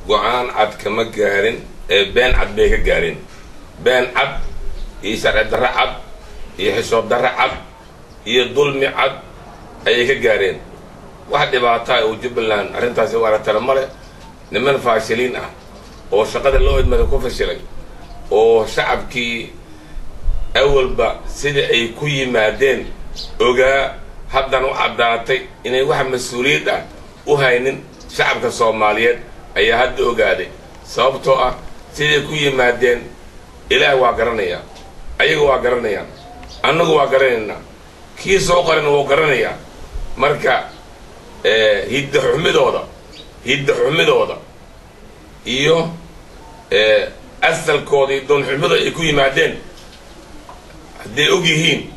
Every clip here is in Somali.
Go-aan cad kama gaarin ee been cad bay ka gaareen. Been cad iyo sharci darro cad iyo xishood darro cad iyo dulmi cad ayay ka gaareen. Wax dhibaataa oo Jubbaland arrintaasi u aragtana male. Niman faashiliin ah oo shaqada loo idmada ku fashilay oo shacabkii awalba sida ay ku yimaadeen ogaa, haddana u caddaatay inay wax mas-uuliyad ah u haynin shacabka Soomaaliyeed ayaa hadda ogaaday. Sababtoo ah siday ku yimaadeen Ilaah waa garanayaa, ayaga waa garanayaan, annagu waa garanaynaa, kii soo qorana wuu garanayaa. Marka hidda xumidooda, hidda xumidooda iyo asalkooda iyo doonxumida ay ku yimaadeen hadday og yihiin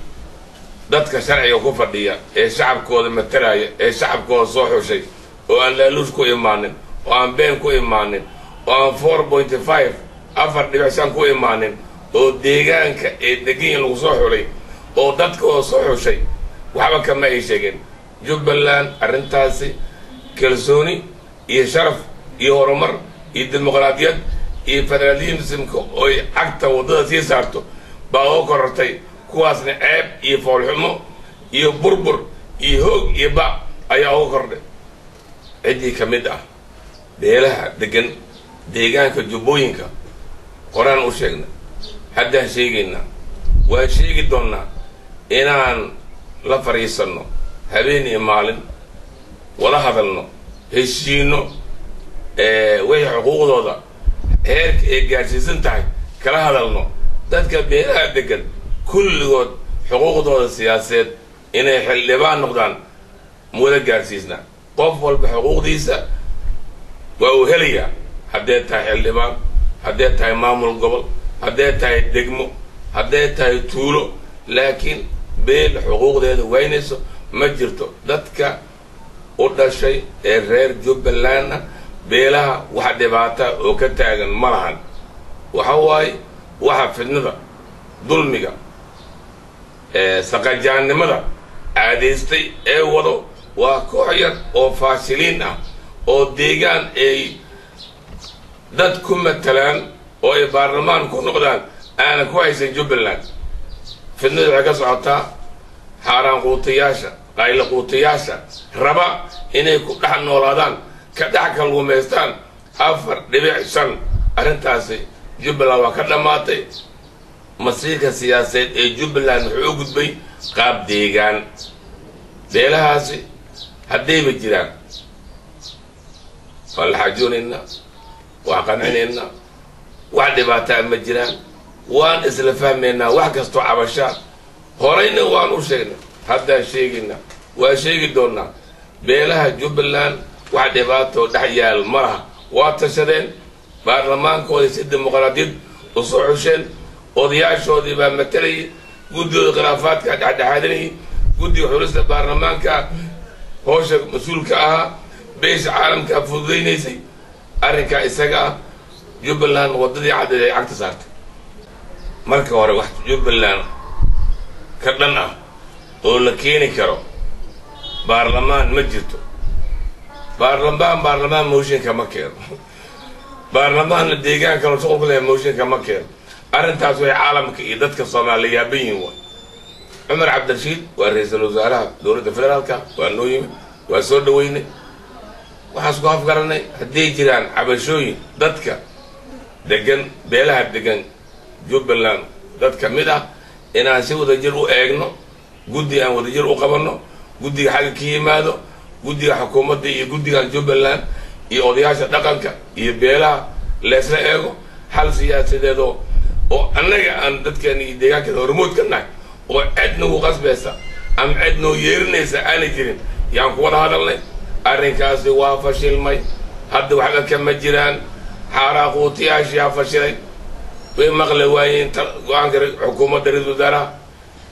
dadka sharciga ku fadhiya ee shacabkooda matalaya ee shacabkooda soo xushay oo aan laaluush ku imaanin, oo aan been ku imaanin, oo aan 4.5 4.5 ku imaanin, oo deegaanka ee deganyin lagu soo xulay oo dadkooda soo xushay, waxba kama ay sheegeen. Jubbaland arrintaasi kalsooni iyo sharaf iyo horumar iyo dimuqraadiyad iyo federaalismka oy cagta waddada sii saarto baa oo korortay. Kuwaasna ceeb iyo foolxumo iyo burbur iyo hoog iyo ba ayaa uga kordhay. Ciddii ka mid ah beelaha degan deegaanka Jubbooyinka horaan u sheegnay, haddaan sheegaynaa, waan sheegi doonnaa inaan la fadhiisanno habeen iyo maalin, wada hadalno, heshiino, wixii xuquuqdooda heerka ay gaadhsiisan tahay kala hadalno. Dadka beelaha degan kulligood xuquuqdooda siyaasadeed inay xildhibaan noqdaan wada gaadhsiisna. Qof walba xuquuqdiisa waa uu helayaa, haddee tahay xildhibaan, haddee tahay maamul gobol, haddee tahay degmo, haddee tahay tuulo, laakiin beel xuquuqdeeda waynayso ma jirto. Dadka u dhashay ee reer Jubbalandna beelaha wax dhibaata oo ka taagan ma lahan. Waxa waaye waxa fidnada, dulmiga, saqajaannimada caadaystay ee wado waa koox yar oo faashiliin ah oo deegaan ay dad ku matalaan oo ay baarlamaan ku noqdaan aanan ku haysan Jubbaland. Fidnadu waxay ka socotaa xaaraan quutayaasha, qaylo quutayaasha raba inay ku dhex noolaadaan, ka dhex kalluumaystaan 4.5. Arrintaasi Jubbaland waa ka dhammaatay. Masiirka siyaasadeed ee Jubbaland wuxuu u gudbay qaab deegaan. Beelahaasi haddayba jiraan waan la xaajoonaynaa, waan qancinaynaa, wax dhibaataa ma jiraan, waan isla fahmaynaa. Wax kastoo cabashaa horeyna waan u sheegnay, haddaan sheegaynaa, waan sheegi doonnaa. Beelaha Jubbaland wax dhibaatoo dhex yaal ma laha. Waa tashadeen, baarlamaankooda si dimuqraadiyad u soo xusheen, odayaashoodii baa matalayay, guddooda khilaafaadka dhexdhexaadinayay, guddiga xulista baarlamaanka howsha mas-uulka ahaa, beesha caalamkaa fududaynaysay arrinkaa isaga ah. Jubbaland waddadii caddeed ay cagta saartay. Marka hore wax Jubbaland ka dhan ah oo la keeni karo baarlamaan ma jirto. Baarlamaan mooshinka ma keeno, baarlamaanna deegaanka lo shuqul ku leeyahay mooshinka ma keeno. Arrintaas way caalamka iyo dadka Soomaaliya yaaban yihin. Waay Cumar Cabdirashiid waa ra-iisul wasaaraha dowladda federaalka, waa noo yimid, waa soo dhaweynay, waxaan isku afgaranay hadday jiraan cabashooyin dadka degan beelaha degan Jubbaland dad ka mid ah inaan si wadajir u eegno, guddi aan wadajir u qabanno, guddiga xagga ka yimaado, guddiga xukuumadda iyo guddigan Jubbaland iyo odayaasha dhaqanka iyo beelaha leesla eego xal siyaasadeedoo oo annaga aan dadkeena iyo deegaankeeda hormood ka nahay oo cid nagu qasbaysa ama cid noo yeerinaysa aanay jirin yaan ku wada hadalnay. Arrinkaasi waa fashilmay, hadda waxba kama jiraan. Xaaraa quutiyaashiyaa fashilay, way maqli waayeen go-aanka xukuumadda, ra-isul wasaaraha,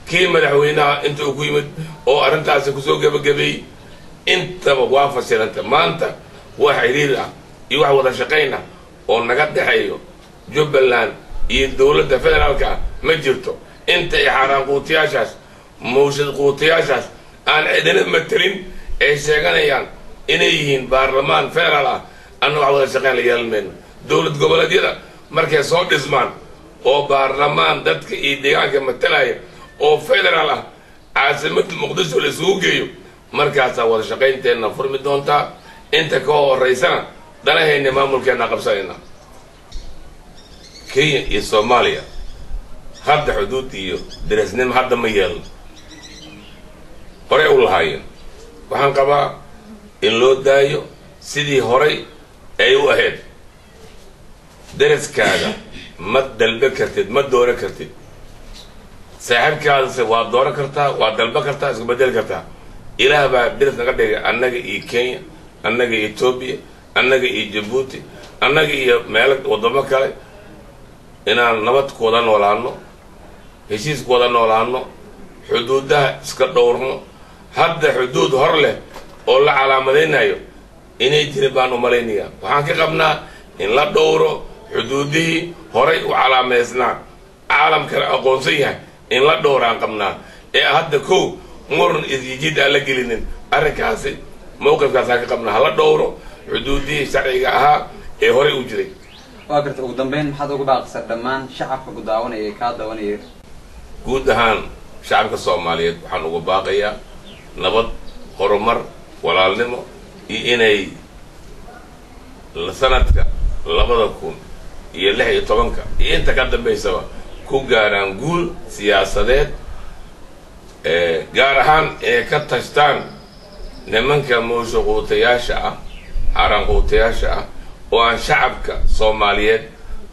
kii madaxweynaha inta uu ku yimid oo arrintaasi kusoo gebagabeeyey, intaba waa fashilantay. Maanta wax xiriir ah iyo wax wada shaqayn ah oo naga dhexeeyo Jubbaland iyo dowladda federaalka ah ma jirto. Inta ay xaaraan quutiyaashaas, mawshad quutiyaashaas aan cidina matelin ay sheeganayaan inay yihiin baarlamaan federaal ah, Anna wax wada shaqeyn la yeelan mayno. Dowlad goboleedyada markay soo dhismaan oo baarlamaan dadka iyo deegaanka matalaya oo federaal ah caasimada Muqdisho la isugu geeyo, markaasaa wada shaqaynteenna furmi doontaa. Inta ka horeysana danahayna maamulkeenna qabsanayna. Kenya iyo Soomaaliya hadda xuduud iyo darisnimo hadda ma yeelno, horey u lahaayeen. Waxaan qabaa in loo daayo sidii horay ay u ahayd. Dariskaaga ma dalbe kartid, ma dooro kartid. Saaxiibkaadase waa dooran kartaa, waa dalba kartaa, isku bedeli kartaa. Ilaah baa deris naga dhigay, annaga iyo Kenya, annaga iyo Etoobiya, annaga iyo Jabuuti, annaga iyo meelo waddamo kale, inaan nabad ku wada noolaano, heshiis ku wada noolaano, xuduudaha iska dhowrno. Hadda xuduud hor leh oo la calaamadaynayo inay jirin baan umalaynayaa. Waxaan ka qabnaa in la dhowro xuduudihii horay u calaamaysnaa, caalamkana aqoonsan yahay in la dhowraan qabnaa, ee hadda kow muran isyijiid aan la gelinin arrinkaasi. Mawqifkaasaan ka qabnaa, hala dhowro xuduudihii sharciga ahaa ee horay u jiray. Waa garta. Ugu dambeyn, maxaad ugu baaqaysaa dhammaan shacabka ku daawanaya ee kaa daawanaya? Guud ahaan shacabka Soomaaliyeed waxaan ugu baaqayaa nabad, horumar, walaalnimo iyo inay sanadka 2016-ka iyo inta ka dambaysaba ku gaaraan guul siyaasadeed, gaar ahaan inay ka tashtaan nimanka muushuquutayaasha ah, xaaraanquutayaasha ah, oo aan shacabka Soomaaliyeed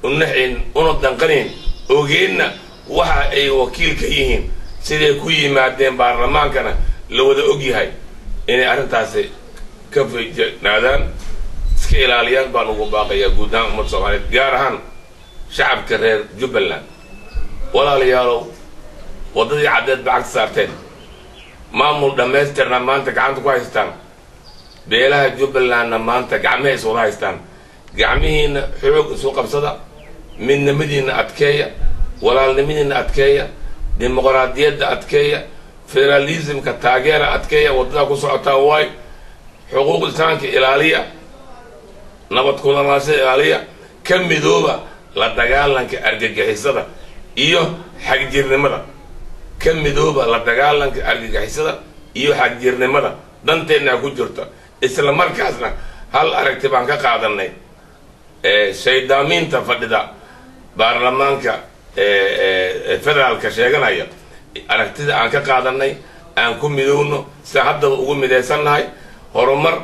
unaxayn una danqanayn, ogeenna waxa ay wakiil ka yihiin, siday ku yimaadeen baarlamaankana la wada og yahay, inay arrintaasi ka feejignaadaan, iska ilaaliyaan baan ugu baaqayaa guud ahaan ummadda Soomaaliyeed, gaar ahaan shacabka reer Jubbaland. Walaalayaalow, waddadii caddeed ba cagta saarteen, maamul dhammaystirna maanta gacanta ku haystaan, beelaha Jubbalandna maanta gacmahay is wada haystaan. Gacmihiina xoog isu qabsada, midnimadiina adkeeya, walaalnimadiina adkeeya, dimuqraadiyadda adkeeya, federalismka taageera, adkeeya waddada ku socotaan. Waay xuquuq islaamka ilaaliya, nabad kulanlaashada ilaaliya, ka midooba la dagaalanka argagixisada iyo xagjirnimada, ka midooba la dagaalanka argagixisada iyo xagjirnimada, danteenna ku jirta. Isla markaasna hal aragti baan ka qaadanay shaydaamiinta fadhida baarlamaanka federaalka sheeganaya. Aragtida aan ka qaadanay aan ku midowno, sidaan haddaba ugu midaysannahay: horumar,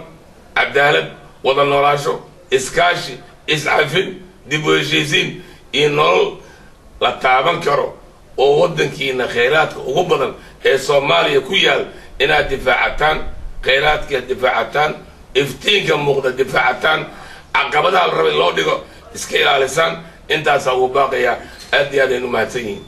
cadaalad, wada noolaasho, iskaashi, iscafin, dib u heshiisiin iyo nolol la taaban karo oo waddankiina khayraadka ugu badan ee Soomaaliya ku yaal inaad difaacataan, khayraadka difaacataan, iftiinka muuqda difaacataan, caqabadaha la raba in loo dhigo iska ilaalisaan. Intaasaa ugu baaqayaa. Aad iyo aad aynu umahadsan yihiin.